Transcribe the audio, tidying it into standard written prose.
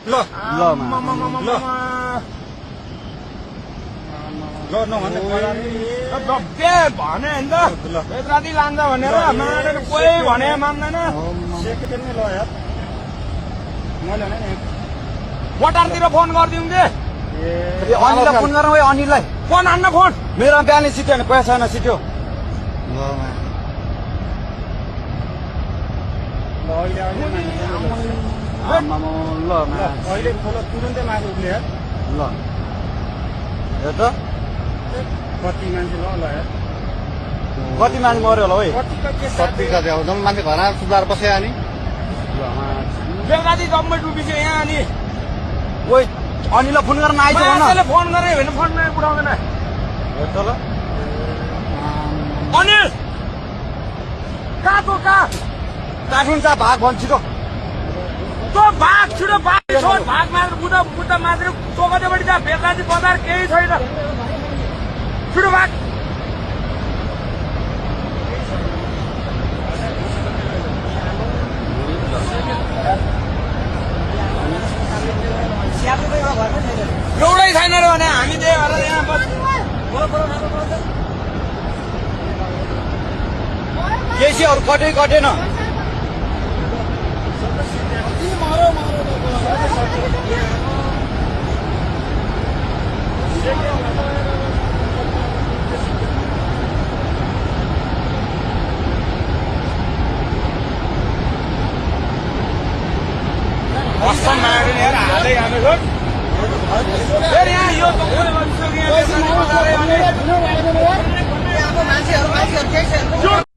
ल ल ल नभन्ने भने नि त राति लान्छ भनेर मानेर कोही भने मान्दैन सेकेन्ड नै ल यार मैले भने नि बटारतिर फोन गरिदिउँ कि अनिललाई फोन गरौँ है अनिललाई फोन हान्न फोन मेरो बिहानै सिट्यो भने पैसा छैन सिट्यो अहिले अहिले खोलो तुरुन्तै मागे उसले यार ल हेर त कति मान्छे ल यार कति मान्छे मऱ्यो होला है कति कति अब जम्मै मान्छे घर आएर सुधार बस्यो अनि बेलुका चाहिँ जम्मै डुबिसक्यो यहाँ अनि ओइ अनिललाई फोन गर्न आइज मान्छेले फोन गरे भने फोन उठाउँदैन हेर त ल अनिल कहाँ तँ कहाँ काठुन्छ भाग भन्छ छिटो तो भाग छिटो भाग छोड भाग मात्र बुद्ध मात्र तोकतेपट्टि जा बेलुका चाहिँ बजार केही छैन छिटो भाग एउटै छैन र भने हामी त्यही भएर यहाँ केसीहरू कटै कटेन कसम माग्यो नि यार हालै हालेको फेरि यहाँ यो मान्छेहरू केही छैन